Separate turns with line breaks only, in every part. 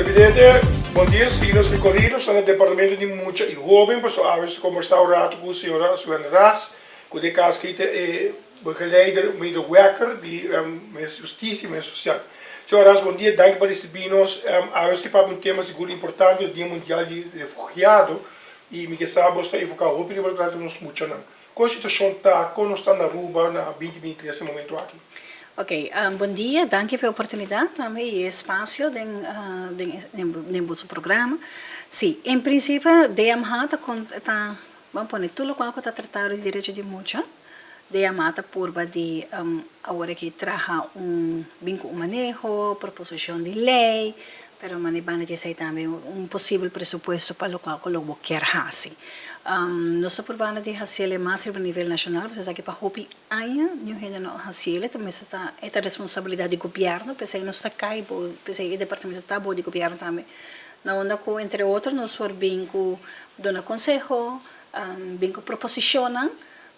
Televidente, bon dia. Sigui nos recorrido. Nos ta na Departamento di Mucha y Hoben. Paso awe nos ta conversa un rato cu señora Suen Ras, cu den caso aki ta e begeleider, medewerker di Minister Justicia y Minister Social. Señora Ras, bon dia. Danki pa ricibi nos. Awe nos tin papia un tema sigur importante, e Dia Mundial di Refugiado. Y mi ke sa bo ta enfoca hopi riba loke ta nos muchanan. Kon situacion ta? Kon nos ta na Aruba na 2023 e momento aki?
Ok, bon dia, danki pa e oportunidad tambe y e espacio den den boso programa. Si, en principio DMH ta ta ban pone tur locual cu ta tratado di derecho di mucha, DMH ta purba di awor aki traha un bin cu un maneho, proposicion di ley, pero mane banda di esey tambe un posibel presupuesto pa locual cu lo bo kier haci. Nos ta purbando di haciel e mas riba nivel nacional, pasobra esaki pa hopi aña niun hende no a haciel, e ta mester ta e ta responsabilidad di gobierno, p'esey nos ta cay bo, p'esey e departamento ta bo di gobierno tambe, na unda cu entre otro nos por bin cu duna conseho, bin cu proposicionnan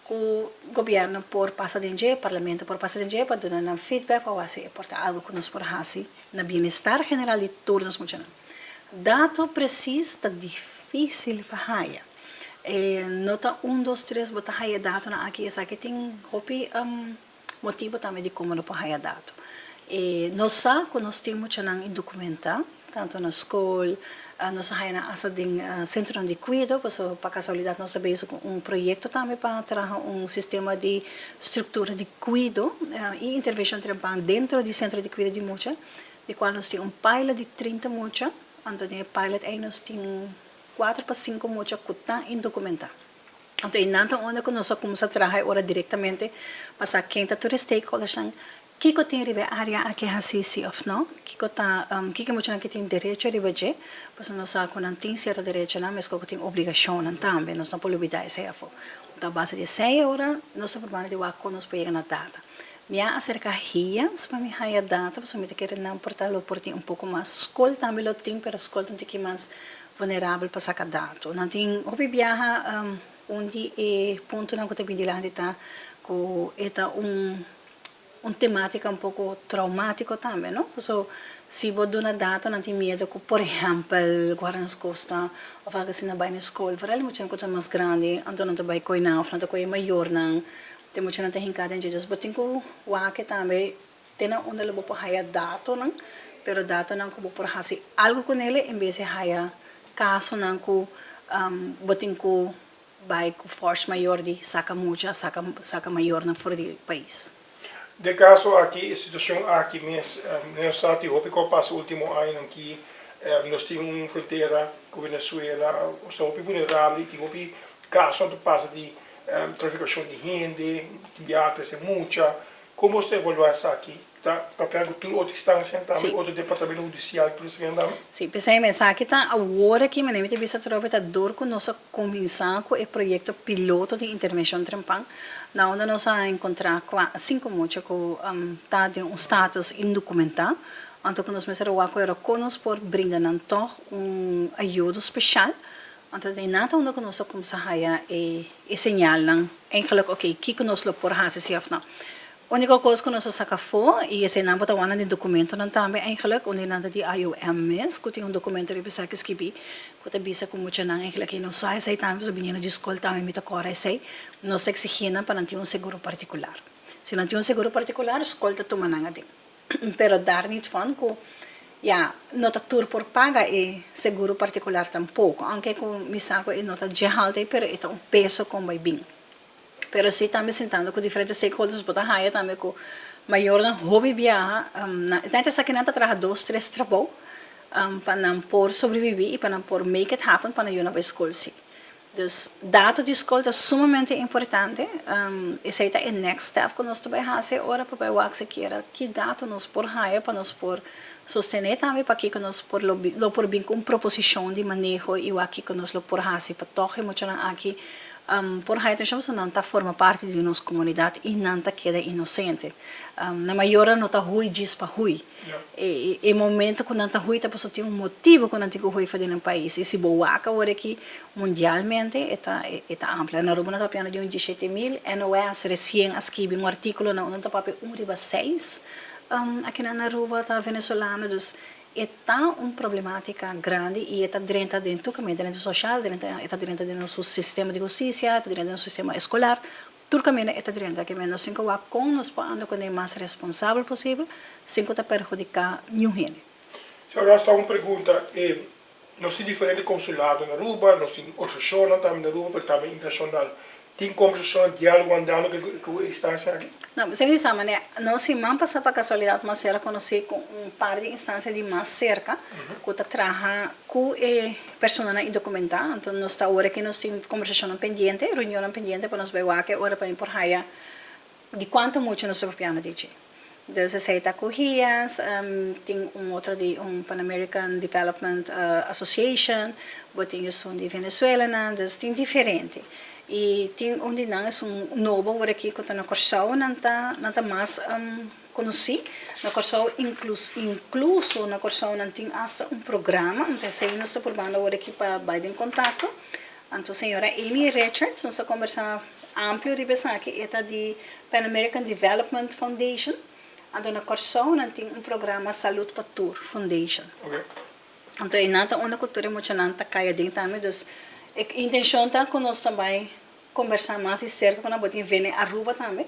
cu gobierno por pasa den dje, parlamento por pasa den dje pa duna nan feedback pa wak si e por ta algo cu nos por haci na bienestar general di tur nos muchanan. Dato precies ta dificil pa haya. E no ta un dos tres bo ta haya datonan aki, esaki tin hopi motibo tambe di como no por haya dato. E nos sa cu nos tin muchanan indocumenta, tanto na scol, nos a haya nan hasta den centronan di cuido, pasobra pa casualidad nos ta bezig cu un proyecto tambe pa traha un sistema di structura di cuido y intervencion trempan dentro di centro di cuido di mucha. Di cual nos tin un pilot di 30 mucha, anto den e pilot ey nos tin cuatro pa cinco mucha cu ta indocumenta. Anto eynan ta unda cu nos a cuminsa traha e ora directamente pa sa ken ta tur e stakeholdersnan, kico tin riba e area aki haci si of no, kico ta kico e muchanan ki tin derecho riba dje, pasobra nos sa cu nan tin cierto derechonan mesco cu tin obligacionnan tambe, nos no por lubida esey afo. Anto a base di esey e ora nos ta probando di wak con nos por yega na data. Mi a aserká Hias pa mi haya data pasobra mi ta kere nan por ta lo por tin un poko mas. Skol tambe lo tin pero skol ta un tiki mas vulnerabel pa saka dato. Nan tin hopi biaha un di e puntonan ku ta bin dilanti ta ku e ta un un tematika un poko traumatiko tambe no. Paso si bo duna dato nan tin miedo ku por ehèmpel guarda nos kosta òf algu asina bai na skol. Vooral e muchanan ku ta mas grandi anto nan ta bai koe nan òf nan ta koe e mayornan. Te muchanan ta hinká den dje. Dus bo tin ku wak tambe te na unda lo bo por haya datonan, pero datonan ku bo por hasi algu ku nele en bes di haya kasonan ku bo tin ku bai ku force mayor di saka mucha, saka saka mayornan for di pais.
Den kaso aki, e situashon aki mes, nos sa tin hopi ku a pasa ultimo añanan ki nos tin un frontera ku Venezuela, nos ta hopi vulnerabel i tin hopi kasonan ta pasa di Trafikashon di hende, tin biaha trese mucha. Kon boso ta evaluá esaki? Ta papia ku tur otro instansianan tambe, otro departamento hudisial tur esaki tambe?
Sí, p'esei mi esaki ta awor aki, manera mi ta bisa atrobe, ta dor ku nos a kuminsá ku e proyekto piloto di intervenshon trempan, na unda nos a enkontrá kua sinku mucha ku ta den un status indokumentá, anto ku nos mester a wak ku era kon nos por brinda nan tòg un ayudo speshal. Anto den nan ta unda ku nos a kumsa haya e e señalnan eigenlijk oke kiko nos lo por hasi si of no. Uniko kos ku nos a saka afó i eseinan bo ta wak nan den dokumentonan tambe eigenlijk unda nan ta di IOM mes ku tin un dokumento riba esaki skibí ku ta bisa ku muchanan eigenlijk i nos sa esei tambe pasobra biniendo di skol tambe mi ta kòrda esei nos ta eksigí nan pa nan tin un seguro partikular. Si nan tin un seguro partikular skol ta tuma nan aden. Pero daar niet van cu ya no ta tur por paga e seguro particular tampoco, aunke cu mi sa cu e no ta dje halto ey pero e ta un peso con bay bin. Pero si tambe sintando cu diferente stakeholders bo ta haya tambe cu mayornan hopi biaha nan ta esaki nan ta traha dos tres trabou pa nan por sobrevivi y pa nan por make it happen pa nan yuna bay school si. Dus dato di skol ta sumamente importante. Esei ta e next step ku nos ta bai hasi ora pa bai wak sikiera ki dato nos por haya pa nos por sostené tambe pakiko nos por lo lo por bin ku un proposishon di maneho i wak kiko nos lo por hasi pa tòg e muchanan aki por haya atenshon pasobra nan ta forma parti di nos komunidat i nan ta keda inosente. Nan mayornan no ta hui djis pa hui. E momento ku nan ta hui ta pasobra tin un motibu ku nan tin ku hui for di nan pais. I si bo wak awor aki mundialmente e ta e ta amplia. Na Aruba nan ta papiando di un diesshete mil. NOS resien a skibi un artíkulo na unda nan ta papia un riba seis aki na Aruba ta venezolano. Dus. E ta un problematica grandi y e ta drenta den tur caminda, drenta social, drenta, e ta drenta den nos sistema di husticia, e ta drenta den nos sistema escolar, tur caminda e ta drenta. Ke men nos tin cu wak con nos por anda cune mas responsabel posibel sin cu ta perhudica niun hende.
Señor Ras, ta un pregunta, nos tin diferente consulado na Aruba, nos tin organisacionnan tambe na Aruba, pero tambe internacional. Tin kombersashon, diálogo andando ku e instansia aki?
No, mi bisa manera, nos siman pasá pa kasualidat mas sera konosí ku un par di instansia di mas serka ku ta traha ku e personanan indokumentá. Anto nos ta ora ki nos tin kombersashonnan pendiente, reunionnan pendiente pa nos bai wak e ora pa mi por haya di kuantu mucha nos ta papiando di dje. Dus esei ta ku HIAS, tin un otro di un Pan American Development Association, bo tin esun di Venezuelanan, dus tin diferente. I tin un di nan esun nobo awor aki ku ta na Kòrsou, nan ta nan ta mas konosí. Na Kòrsou inkluso na Kòrsou nan tin asta un programa, anto esei nos ta purbando awor aki pa bai den kontakto. Anto señora Amy Richards nos a kombersá amplio riba esaki, e ta di Pan American Development Foundation. Anto na Kòrsou nan tin un programa Salud pa Tur Foundation. Anto einan ta unda ku tur e muchanan ta kai aden tambe. Dus e intenshon ta ku nos ta bai kombersá mas di serka ku nan, bo tin Vene Aruba tambe.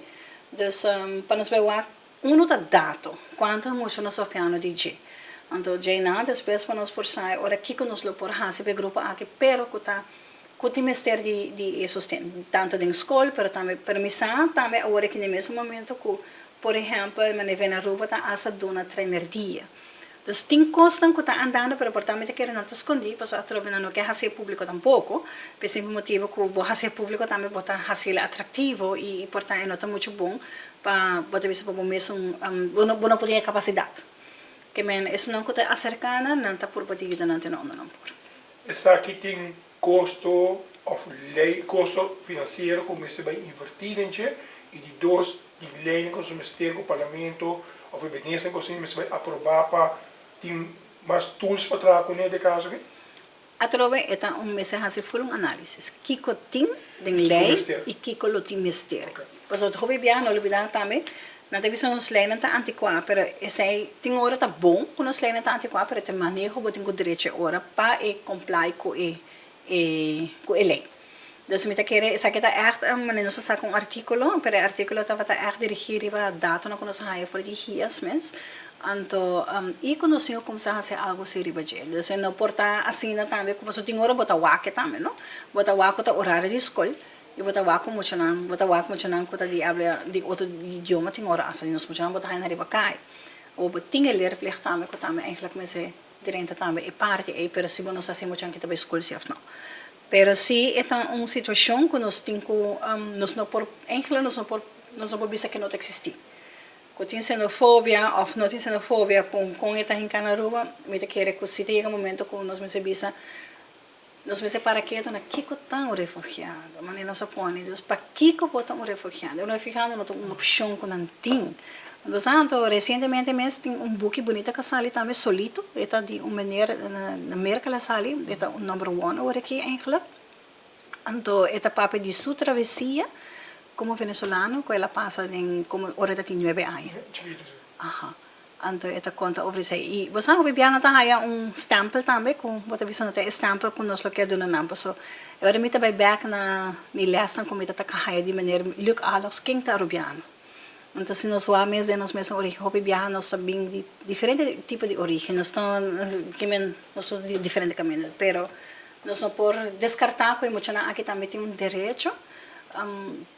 Dus pa nos bai wak Unu ta dato, kuantu mucha nos papiando di dje. Anto djeinan despues pa nos por sa e ora kiko nos lo por hasi pa e grupo aki, pero ku ta ku tin mester di di e sosten, tantu den skol, pero tambe pero mi sa tambe awor aki den mesun momento ku por ehèmpel manera Vena Aruba ta hasta duna tremerdia. Dus tin kosnan ku ta andando pero por ta mi ta kere nan ta skondí pasobra atrobe nan no ke hasi e públiko tampoko, p'e simpel motibu ku bo hasi e públiko tambe bo ta hasiel atraktivo i por ta e no ta muchu bon pa bo ta bisa pa bo mesun bo no bo no por tin e kapasidat. Ke men esunnan ku ta aserká nan, nan ta purba di yuda nan te na unda nan por.
Esaki tin kosto òf lei kosto finansiero ku mester bai invertí den dje i di dos di leynan ku nos mester ku parlamento of e minister ku asina mester bai aproba pa tin mas tools pa traha kuné den kaso aki?
Atrobe e ta un mester hasi ful un análisis kiko tin den ley i kiko lo tin mester. Pasobra hopi biaha no lubida tambe nan ta bisa nos leynan ta antikuá pero esei tin ora ta bon ku nos leynan ta antikuá pero te maneho bo tin ku drecha e ora pa e comply ku e ku e ley. Dus mi ta kere esaki ta ègt manera nos a saka un artíkulo, pero e artíkulo tabata ègt dirigí riba datonan ku nos a haña for di GIAS mes. Anto i ku nos tin ku kuminsá hasi algu si riba dje. Dus e no por ta asina tambe ku pasobra tin ora bo ta wak e tambe no. Bo ta wak ku ta orario di skol i bo ta wak ku muchanan, bo ta wak muchanan ku ta di abla di otro idioma tin ora asta di nos muchanan bo ta haña nan riba kai. Awor bo tin e leerplicht tambe ku tambe eigentlik mester drenta tambe e parti ei, pero si bo no sa si e muchanan ki ta bai skol si òf no. Pero si e ta un situacion cu nos tin cu nos no por eigenlijk nos no por nos no por bisa cu no ta existi. Cu tin xenofobia of no tin xenofobia con con e ta hinca na Aruba mi ta kere cu si ta yega momento cu nos mester bisa nos mester para keto na kico ta un refugiado manera nos a pone dus pakico bo ta un refugiado un refugiado no ta un opcion cu nan tin. Bo sa anto recientemente mes tin un buki bunita cu a sali tambe solito, e ta di un meneer na Merca el a sali, e ta un number one awor aki eigenlijk. Anto e ta papia di su travesia como venezolano cu el a pasa den como ora e ta tin nuebe aña. Aha. Anto e ta conta over esey. Y bo sa hopi bia nan ta haya un stempel tambe cu bo ta bisa no ta e stempel cu nos lo kier duna nan paso e ora mi ta bay bek na mi lesnan cu mi ta ta haya di meneer Luc Alofs ken ta Arubiano. Anto si nos wak mes den nos mesun origen hopi biaha nos ta bin di diferente tipo di origen nos ta kimen nos ta di diferente kaminda pero nos no por deskartá ku e muchanan aki tambe tin un derecho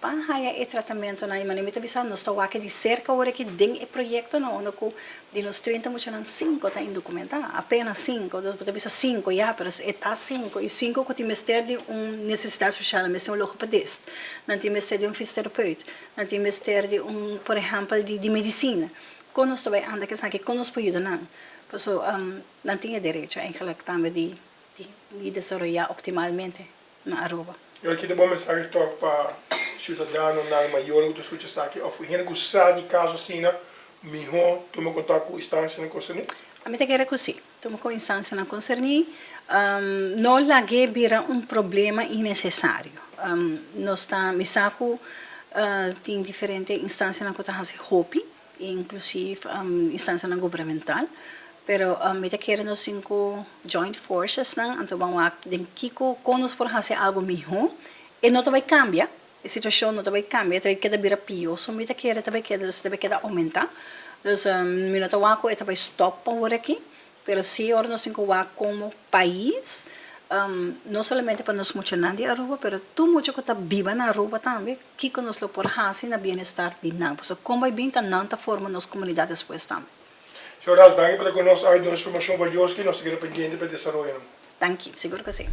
pa haya e tratamentonan i manera mi ta bisa nos ta wak di serka ora aki den e proyektonan unda ku di nos 30 muchanan sinku ta indokumentá apenas sinku bo ta bisa sinku ya pero e ta sinku i sinku ku tin mester di un nesesidat spesial mester un logopedist nan tin mester di un fisioterapeut Nan tin mester di un, por ehèmpel, di di medisina. Kon nos ta bai anda ku esaki? Kon nos por yuda nan? Paso nan tin e derecho eigenlijk tambe di di desaroyá optimalmente na Aruba.
Yo aki ta bon mensahe tòg pa siudadanonan, mayornan ku ta skucha esaki òf hende ku sa di kaso asina, mihó tuma kontak ku instansianan konserní?
Ami ta kere ku sí. Tuma ku instansianan konserní. No lag'é bira un problema innesesario. Nos ta misa ku tin diferente instansianan ku ta hasi hopi, inklusiv instansianan gubernamental. Pero mi ta kere nos tin ku join forces nan, anto ban wak den kiko kon nos por hasi algo mihó. E no ta bai kambia, e situashon no ta bai kambia, e ta bai keda bira pió, so mi ta kere ta bai keda, dus ta bai keda oumentá. Dus mi no ta wak ku e ta bai stòp pa wor aki, pero si ora nos tin ku wak komo pais, no solamente pa nos muchanan di Aruba, pero tur mucha ku ta biba na Aruba tambe, kiko nos lo por hasi na bienestar di nan, pasobra kon bai bin ta nan ta forma nos komunidat despues tambe.
Señor Ras, danki pa ta ku nos awe duna informashon valioso ki nos ta keda pendiente pa e desaroyonan.
Danki, sigur ku si.